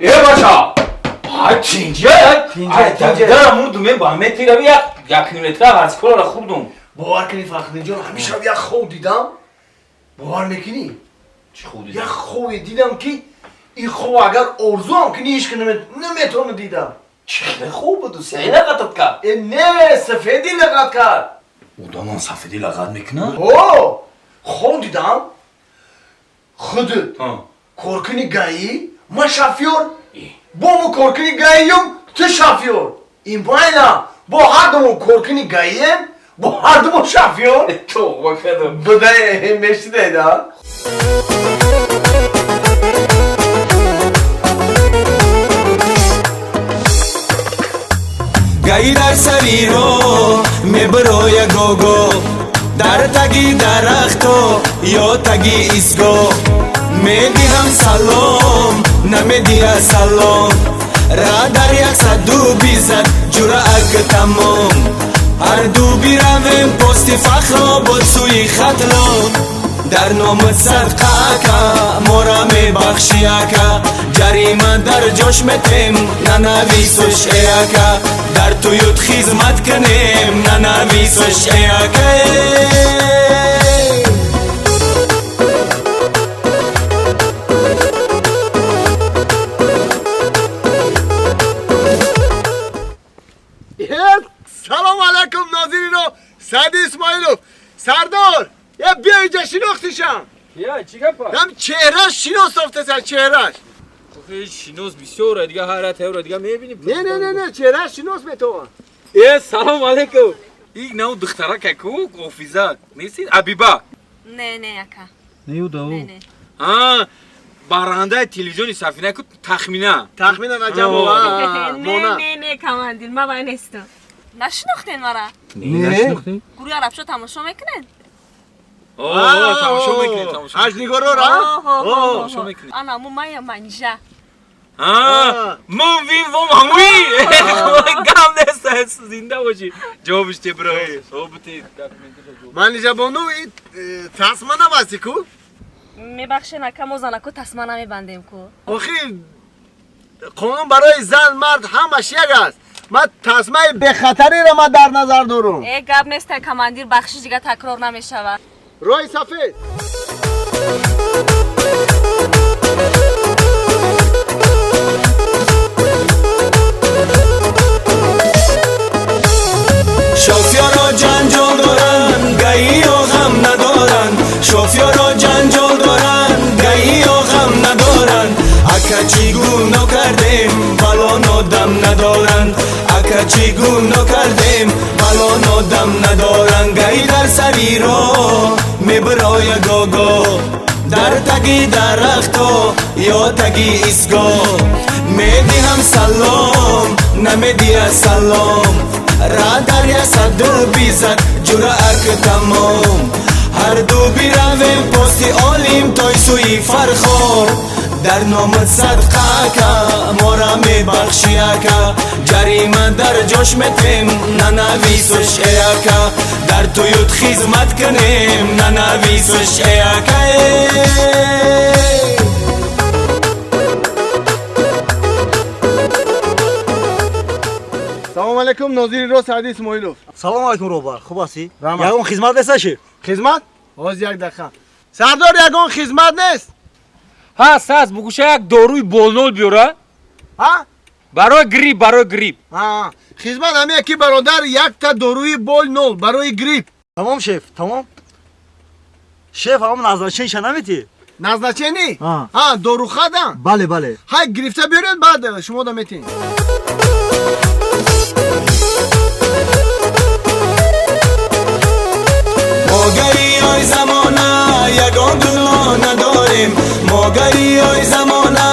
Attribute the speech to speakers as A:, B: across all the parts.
A: Э бача! Ай тинҷа,
B: Тинҷа, тинҷа.
A: Давида мурдум, мен ба метирави як километра варзиколара хурдум.
B: Бовар кунӣ, Фахриддинҷон, ҳамин шаб як хоб дидам. Бовар мекунӣ?
A: Чӣ хоб
B: Як хобе дидам, ки ин хоб агар орзуам кунӣ, ҳеч ки наметавонӣ дидам.
A: Чӣ хеле хоб буду? Сеи лағатат кард?
B: Э, не, сафедӣ лағат кард.
A: Одамон сафедӣ лағат мекунад?
B: О, хоб дидам. Худат коркуни ГАИ, ман шофёр. Бо мо коркуни ГАИюм, ту шофёр. Ин байна бо ҳардумон коркуни ГАИем, бо ҳардумон шофёр.
A: Товба кардам.
B: Будай мешидаида.
C: ГАИ дар сари роҳ мебироя гого, дар таги дарахто ё таги истгоҳ. Медиҳам салом, намедиҳа салом. Ра дар яксаду бизад, ҷуръак тамом. Ҳарду биравем пости Фахробод сӯи Хатлон. Дар номат садқа, ака, мора мебахшӣ, ака. Ҷарима дар ҷош метем, нанависош, э ака. Дар туют хизмат кунем, нанависош, э ака.
B: Салом алайкум, нозирино, Сади Исмоилов. Сардор, я биё инҷа, шинохтишам.
A: Я, чӣ гапа?
B: Ҳам чеҳраш шинос софтесан, чеҳраш.
A: Шинос бисёра, дига ҳайрат ҳайра, дига мебинӣ.
B: Не, не, не, не, чеҳраш шинос метавон.
A: Э, салом алейкум. Ин нав духтарака ку, офиза. Неси? Абиба.
D: Не, не, ака.
A: Не уда.
D: Не, не.
A: А, барандаи телевизиони Сафина ку, Тахмина.
B: Тахмина Раҷабова.
D: Не, не, не, командир, ман вай нестам. Нашинохтен мара?
B: Не.
D: Гурӯҳи Арабшо тамошо мекунед?
A: О, тамошо мекунем, тамошо.
B: Ҳажнигорора?
A: Тамошо мекунем.
D: Ана му мая Манижа.
A: А, ман вин вом ҳамуи. Гам нест, зинда бошӣ. Ҷавобиш те бро. Собити документаша.
B: Манижа бону, тасма набасти ку?
D: Мебахшен, ака, мо занако тасма намебандем ку.
B: Охи, қонун барои зан, мард ҳамаш як аст. Ман тасмаи бехатариро ман дар назар дорум.
D: Э, гап нестай, командир, бахшиш, дига такрор намешавад.
B: Роҳи сафед.
C: Шофёро ҷанҷол доранд, ГАИё ғам надоранд. Шофёро ҷанҷол доранд, ГАИё ғам надоранд. Ака, чӣ гуноҳ кардем, фалон одам надоранд? Ака, чӣ гуноҳ кардем, фалон одам надоранд? ГАИ дар сари роҳ мебироя гого, дар таги дарахто ё таги истгоҳ. Медиҳам салом, намедиҳа салом. Ра дар яксаду бизад, ҷуръак тамом. Ҳарду биравем пости Олим той сӯи Фархор. Дар номат садқа, ака, мора мебахшӣ, ака. Ҷарима дар ҷош метем, нанависош, э ака. Дар туют хизмат кунем, нанависош, э ака.
B: Салом алейкум, нозири ро, Сади Исмоилов.
E: Салом алейкум, роҳбар, хуб ҳастӣ?
B: Раҳмат.
E: Ягон хизмат несташи?
B: Хизмат? Ҳозир, як дақиқа. Сардор, ягон хизмат нест?
A: Ҳаст, ҳаст, бугӯша як доруи болнол биёра.
B: Ҳа?
A: Барои грипп, барои грипп.
B: Ҳа, хизмат ҳамия ки, бародар, якта доруи бол нол барои грипп.
E: Тамом, шеф, тамом, шеф. Ҳамон назначениша наметӣ?
B: Назначение?
E: Ҳа.
B: Ҳа, дорухада?
E: Бале, бале.
B: Ҳай, гирифта биёред, баъд шумо да метин.
C: Мо ГАИёи замона ягон гуноҳ надорем. Мо ГАИёи замона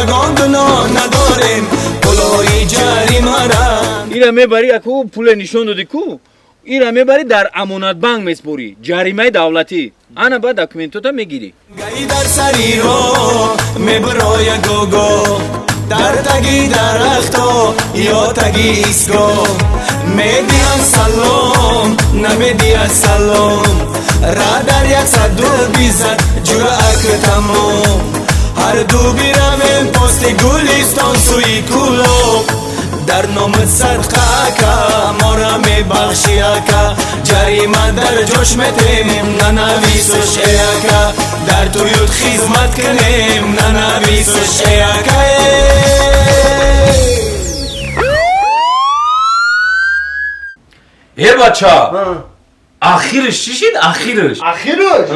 C: ягон гуноҳ надорем. Пулои ҷаримара
A: Ира мебарӣ, аку пуле нишон додӣ ку, ира мебарӣ, дар Амонатбанк меспорӣ, ҷаримаи давлатӣ. Ана баъд документота мегирӣ.
C: ГАИ дар сари роҳ мебироя гого, дар таги дарахто ё таги истгоҳ. Медиҳам салом, намедиҳад салом. Ра дар яксаду бизад, ҷуръак тамом. Ҳар ду биравем пости Гулистон сӯи Кӯлоб. Дар номат садқа ака, мора мебахшӣ ака. Ҷарима дар ҷош метем, нанависош э ака. Дар туют хизмат кунем, нанависош э ака.
A: Э бача, ахираш чӣ шид? Ахираш.
B: Ахираш?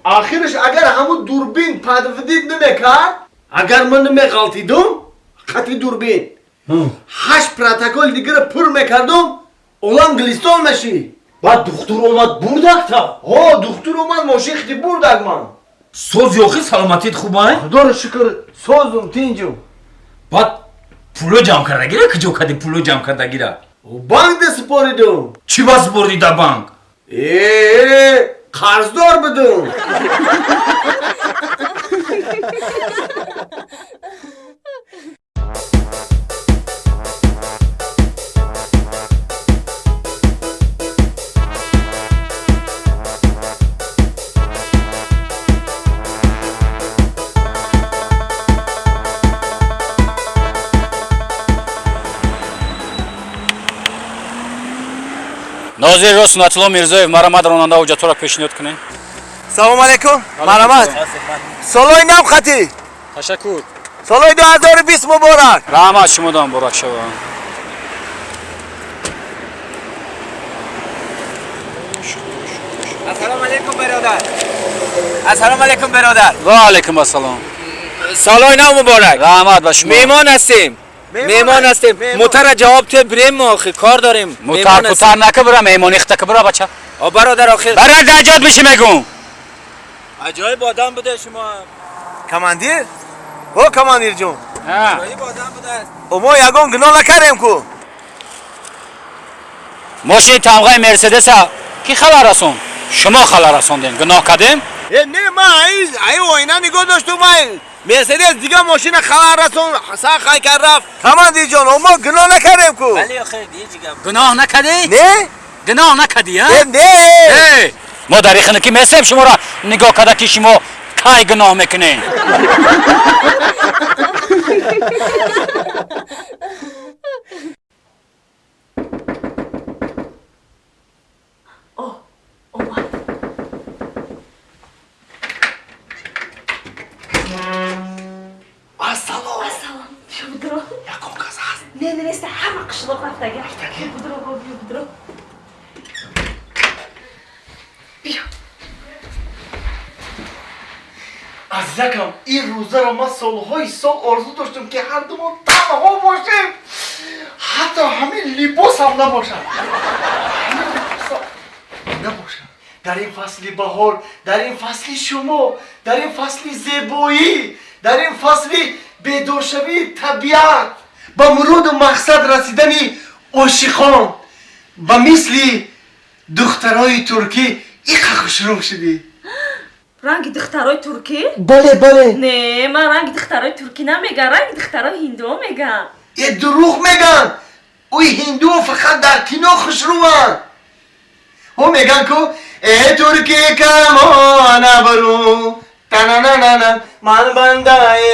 B: Ахираш агар ҳамун дурбин подводить намекард, агар ман намеғалтидум, хати дурбин, 8 протокол дигара пур мекардум, олам Гулистон мешид.
E: Баъд духтур омад бурдак та?
B: Ҳо, духтур омад, мошин хити бурдак ман.
A: Соз ёхи, саломатит хуб ай?
B: Худоро шукр, созум, тинҷум.
A: Баъд пуло ҷамъ кардагира куҷо кади пуло ҷамъ кардагира?
B: Банк да супоридум.
A: Чӣ ба супоридӣ дар банк?
B: Э, қарздор будум.
F: Нозир Сунатулло Мирзоев, марамат ронанда ҳуҷҷатҳоро пешниҳод кунед.
B: Салом алейкум, марамат. Солои нав хати.
F: Ташаккур.
B: Солои 2020 муборак.
F: Раҳмат, шумодам муборак шавад.
G: Ассалому алейкум бародар. Ассалому алейкум бародар.
F: Ва алейкум ассалом.
G: Солои нав муборак.
F: Раҳмат ба шумо.
G: Меҳмон ҳастем. Меҳмон ҳастем. Мутара ҷавоб те бирем мо охи кор дорем.
F: Мутар путар нака бира, меҳмони хта ка бира бача.
G: О бародар охир.
F: Бародар ҷод биши мегум.
G: Аҷоиб одам буде шумо.
B: Командир? О командир ҷон.
G: Аҷоиб одам будааст.
B: О мо ягон гуноҳ накардем ку.
F: Мошини тамғаи Мерседеса ки халал расон? Шумо халал расондем. Гуноҳ кардем?
B: Э не, ма ай оина нигоҳ доштум, ай Мерседес дига мошина халал расон, сан хай кард рафт. Командир ҷон, о мо гуноҳ накардем ку.
G: Бале охир, ҳеҷ гап.
F: Гуноҳ накардӣ?
B: Не?
F: Гуноҳ накардӣ, ҳа?
B: Э не.
F: Э, мо дар ихнакӣ месем шуморо нигоҳ карда ки шумо кай гуноҳ мекунед.
B: Ассалом.
D: Ассалом. Биё будро.
B: Ягон кас ҳаст?
D: Не, не, нест, ҳама қишлоқ рафтага. Биё будро, биё будро. Биё.
B: Азизакам, ин рӯзаро ман солҳои сол орзу доштам ки ҳар думон танҳо бошем. Ҳатто ҳамин либосам набошад. Ҳамин либосам набошад. Дар ин фасли баҳор, дар ин фасли шумо, дар ин фасли зебоӣ, дар ин фасли бедоршавии табиат, ба муроду мақсад расидани ошиқон, ба мисли духтарои туркӣ иқа хушрӯ шудӣ.
D: Ранги духтарои туркӣ?
B: Бале, бале.
D: Не, ман ранги духтарои туркӣ намегам, ранги духтарои ҳиндуо мегам.
B: Э дурӯғ меган. Ӯи ҳиндуо фақат дар кино хушрӯанд. Ӯ меган ку э туркӣ камон абрӯ танананана ман бандаи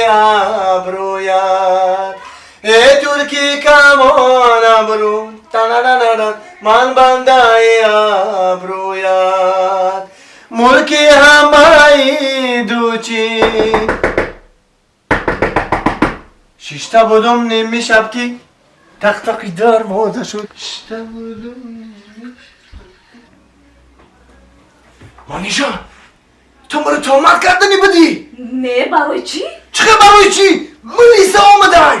B: абрӯят. Э туркӣ камон абрӯ танананана ман бандаи абрӯят. Мулки ҳамаи дучи. Шишта будум ними шаб ки тақ-тақи дарвоза шуд. Шишта будум ними Манижа, ту маро тӯҳмат кардани будӣ?
D: Не, барои чӣ?
B: Чӣ хел барои чӣ? Милиса омадай.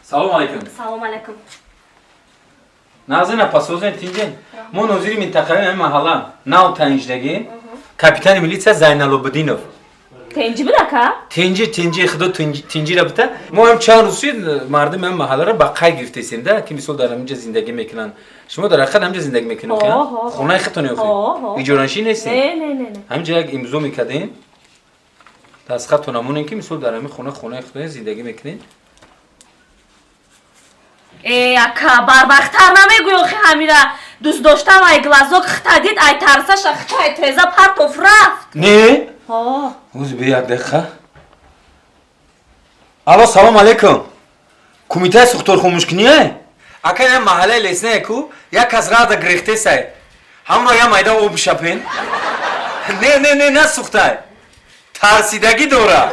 A: Салом алейкум.
D: Салом алейкум.
A: Назина пасозен тинҷен. Мо нозири минтақави ҳамин маҳалла нав таъиншдагӣ. Капитани милитсия Зайналобиддинов.
D: Тинҷи буда ка?
A: Тинҷи, тинҷи, худо тинҷира бита. Мо ҳам чанд рӯз шуд мардуми ҳамин маҳалларо ба қайд гирифтесем да, ки мисол дар ҳаминҷа зиндагӣ мекунанд. Шумо дар ҳақиқат ҳаминҷа зиндагӣ мекунед?
D: Ҳо,
A: Хонаи худтон ё
D: ҳо, ҳо.
A: Иҷораншин нестед?
D: Не, не, не, не.
A: Ҳаминҷа як имзо мекардем. Дастхаттон намонем ки мисол дар ҳамин хона хонаи худтон зиндагӣ мекунед.
D: Э, ака, барвақттар намегӯй охи ҳамира. Дӯст доштам ай глазок хта дид, ай тарсаша хта ай треза партов рафт.
A: Не?
D: Ҳо.
A: Уз би як дақиқа. Алло, салом алейкум. Кумитаи сухторхомӯшкуние? Ака, я маҳаллаи Лесная ку, як кас рада гирехтесай. Ҳамро я майда об шапен. Не, не, не, насухтай. Тарсидагӣ дора.